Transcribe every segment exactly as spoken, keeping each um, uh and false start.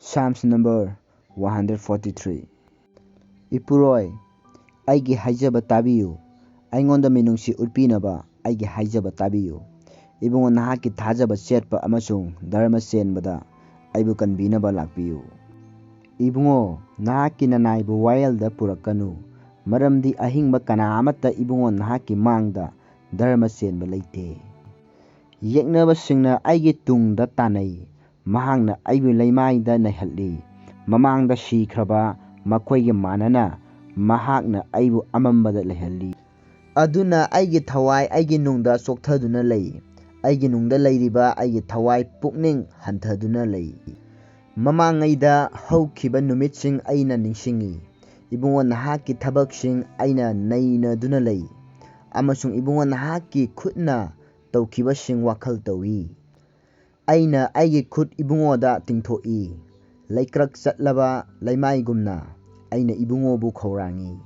Psalms number one hundred forty-three. ꯏꯄꯨꯔꯣꯏ, ꯑꯩꯒꯤ ꯍꯥꯏꯖꯕ ꯇꯥꯕꯤꯌꯨ꯫ ꯑꯩꯉꯣꯟꯗ ꯃꯤꯅꯨꯡꯁꯤ ꯎꯠꯄꯤꯅꯕ ꯑꯩꯒꯤ ꯍꯥꯏꯖꯕ ꯇꯥꯕꯤꯌꯨ꯫ ꯏꯕꯨꯡꯉꯣ, ꯅꯍꯥꯛꯀꯤ ꯊꯥꯖꯕ ꯆꯦꯠꯄ ꯑꯃꯁꯨꯡ ꯙꯔꯃ ꯆꯦꯟꯕꯗ ꯑꯩꯕꯨ ꯀꯟꯕꯤꯅꯕ ꯂꯥꯛꯄꯤꯌꯨ꯫ ꯏꯕꯨꯡꯉꯣ, ꯅꯍꯥꯛꯀꯤ ꯅꯅꯥꯏꯕꯨ ꯋꯥꯌꯦꯜꯗ ꯄꯨꯔꯛꯀꯅꯨ, ꯃꯔꯝꯗꯤ ꯑꯍꯤꯡꯕ ꯀꯅꯥ ꯑꯃꯠꯇ ꯏꯕꯨꯡꯉꯣ ꯅꯍꯥꯛꯀꯤ ꯃꯥꯡꯗ ꯙꯔꯃ ꯆꯦꯟꯕ ꯂꯩꯇꯦ꯫ ꯌꯦꯛꯅꯕꯁꯤꯡꯅ ꯑꯩꯒꯤ ꯇꯨꯡꯗ ꯇꯥꯟꯅꯩ, ꯃꯍꯥꯛꯅ ꯑꯩꯕꯨ ꯂꯩꯃꯥꯏꯗ ꯅꯩꯍꯜꯂꯤ꯫ ꯃꯃꯥꯡꯗ ꯁꯤꯈ꯭ꯔꯕ ꯃꯈꯣꯏꯒ ꯃꯥꯟꯅꯅ ꯃꯍꯥꯛꯅ ꯑꯩꯕꯨ ꯑꯃꯝꯕꯗ ꯂꯩꯍꯜꯂꯤ꯫ ꯑꯗꯨꯅ ꯑꯩꯒꯤ ꯊꯋꯥꯏ ꯑꯩꯒꯤ ꯅꯨꯡꯗ ꯆꯣꯛꯊꯗꯨꯅ ꯂꯩ꯫ ꯑꯩꯒꯤ ꯅꯨꯡꯗ ꯂꯩꯔꯤꯕ ꯑꯩꯒꯤ ꯊꯋꯥꯏ ꯄꯨꯛꯅꯤꯡ ꯍꯟꯊꯗꯨꯅ ꯂꯩ꯫ ꯃꯃꯥꯡꯉꯩꯗ ꯍꯧꯈꯤꯕ ꯅꯨꯃꯤꯠꯁꯤꯡ ꯑꯩꯅ ꯅꯤꯡꯁꯤꯡꯏ꯫ ꯏꯕꯨꯡꯉꯣ, ꯅꯍꯥꯛꯀꯤ ꯊꯕꯛꯁꯤꯡ ꯑꯩꯅ ꯅꯩꯅꯗꯨꯅ ꯂꯩ, ꯑꯃꯁꯨꯡ ꯏꯕꯨꯡꯉꯣ, ꯅꯍꯥꯛꯀꯤ ꯈꯨꯠꯅ ꯇꯧꯈꯤꯕꯁꯤꯡ ꯋꯥꯈꯜ ꯇꯧꯏ꯫ ꯑꯩꯅ ꯑꯩꯒꯤ ꯈꯨꯠ ꯏꯕꯨꯡꯉꯣꯗ ꯇꯤꯡꯊꯣꯛꯏ꯫ ꯂꯩꯀ꯭ꯔꯛ ꯆꯠꯂꯕ ꯂꯩꯃꯥꯏꯒꯨꯝꯅ ꯑꯩꯅ ꯏꯕꯨꯡꯉꯣꯕꯨ ꯈꯧꯔꯥꯡꯏ꯫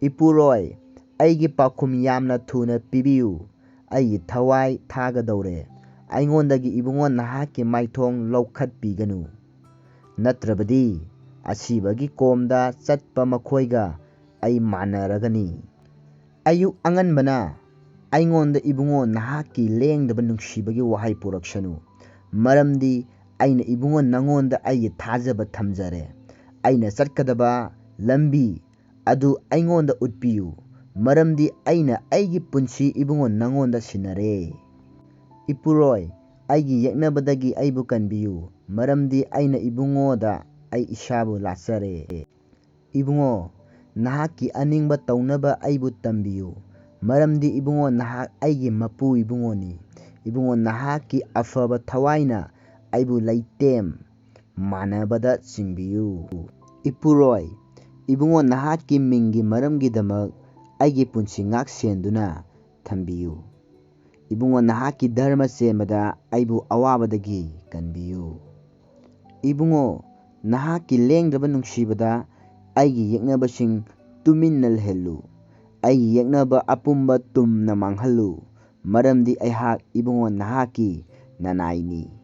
ꯏꯄꯨꯔꯣꯏ, ꯑꯩꯒꯤ ꯄꯥꯎꯈꯨꯝ ꯌꯥꯝꯅ ꯊꯨꯅ ꯄꯤꯕꯤꯌꯨ꯫ ꯑꯩꯒꯤ ꯊꯋꯥꯏ ꯊꯥꯒꯗꯧꯔꯦ꯫ ꯑꯩꯉꯣꯟꯗꯒꯤ ꯏꯕꯨꯡꯉꯣ ꯅꯍꯥꯛꯀꯤ ꯃꯥꯏꯊꯣꯡ ꯂꯧꯈꯠꯄꯤꯒꯅꯨ꯫ ꯅꯠꯇ꯭ꯔꯕꯗꯤ ꯑꯁꯤꯕꯒꯤ ꯀꯣꯝꯗ ꯆꯠꯄ ꯃꯈꯣꯏꯒ ꯑꯩ ꯃꯥꯟꯅꯔꯒꯅꯤ꯫ ꯑꯌꯨꯛ ꯑꯉꯟꯕꯅ ꯑꯩꯉꯣꯟꯗ ꯏꯕꯨꯡꯉꯣ ꯅꯍꯥꯛꯀꯤ ꯂꯦꯡꯗꯕ ꯅꯨꯡꯁꯤꯕꯒꯤ ꯋꯥꯍꯩ ꯄꯨꯔꯛꯁꯅꯨ, ꯃꯔꯝꯗꯤ ꯑꯩꯅ ꯏꯕꯨꯡꯉꯣ ꯅꯉꯣꯟꯗ ꯑꯩꯒꯤ ꯊꯥꯖꯕ ꯊꯝꯖꯔꯦ꯫ ꯑꯩꯅ ꯆꯠꯀꯗꯕ ꯂꯝꯕꯤ ꯑꯗꯨ ꯑꯩꯉꯣꯟꯗ ꯎꯠꯄꯤꯌꯨ, ꯃꯔꯝꯗꯤ ꯑꯩꯅ ꯑꯩꯒꯤ ꯄꯨꯟꯁꯤ ꯏꯕꯨꯡꯉꯣ ꯅꯉꯣꯟꯗ ꯁꯤꯟꯅꯔꯦ꯫ ꯏꯄꯨꯔꯣꯏ, ꯑꯩꯒꯤ ꯌꯦꯛꯅꯕꯗꯒꯤ ꯑꯩꯕꯨ ꯀꯟꯕꯤꯌꯨ, ꯃꯔꯝꯗꯤ ꯑꯩꯅ ꯏꯕꯨꯡꯉꯣꯗ ꯑꯩ ꯏꯁꯥꯕꯨ ꯂꯥꯠꯆꯔꯦ꯫ ꯏꯕꯨꯡꯉꯣ, ꯅꯍꯥꯛꯀꯤ ꯑꯅꯤꯡꯕ ꯇꯧꯅꯕ ꯑꯩꯕꯨ ꯇꯝꯕꯤꯌꯨ, ꯃꯔꯝꯗꯤ ꯏꯕꯨꯡꯉꯣ ꯅꯍꯥꯛ ꯑꯩꯒꯤ ꯃꯄꯨ ꯏꯕꯨꯡꯉꯣꯅꯤ꯫ ꯏꯕꯨꯡꯉꯣ, ꯅꯍꯥꯛꯀꯤ ꯑꯐꯕ ꯊꯋꯥꯏꯅ ꯑꯩꯕꯨ ꯂꯩꯇꯦꯝ ꯃꯥꯟꯅꯕꯗ ꯆꯤꯡꯕꯤꯌꯨ꯫ ꯏꯄꯨꯔꯣꯏ, ꯏꯕꯨꯡꯉꯣ ꯅꯍꯥꯛꯀꯤ ꯃꯤꯡꯒꯤ ꯃꯔꯝꯒꯤꯗꯃꯛ ꯑꯩꯒꯤ ꯄꯨꯟꯁꯤ ꯉꯥꯛ ꯁꯦꯟꯗꯨꯅ ꯊꯝꯕꯤꯌꯨ꯫ ꯏꯕꯨꯡꯉꯣ ꯅꯍꯥꯛꯀꯤ ꯙꯔꯃ ꯆꯦꯟꯕꯗ ꯑꯩꯕꯨ ꯑꯋꯥꯕꯗꯒꯤ ꯀꯟꯕꯤꯌꯨ꯫ ꯏꯕꯨꯡꯉꯣ, ꯅꯍꯥꯛꯀꯤ ꯂꯦꯡꯗ꯭ꯔꯕ ꯅꯨꯡꯁꯤꯕꯗ ꯑꯩꯒꯤ ꯌꯦꯛꯅꯕꯁꯤꯡ ꯇꯨꯃꯤꯟꯅ ꯂꯩꯍꯜꯂꯨ꯫ ꯑꯩꯒꯤ ꯌꯦꯛꯅꯕ ꯑꯄꯨꯝꯕ ꯇꯨꯝꯅ ꯃꯥꯡꯍꯜꯂꯨ, ꯃꯔꯝꯗꯤ ꯑꯩꯍꯥꯛ ꯏꯕꯨꯡꯉꯣ ꯅꯍꯥꯛꯀꯤ ꯅꯅꯥꯏꯅꯤ꯫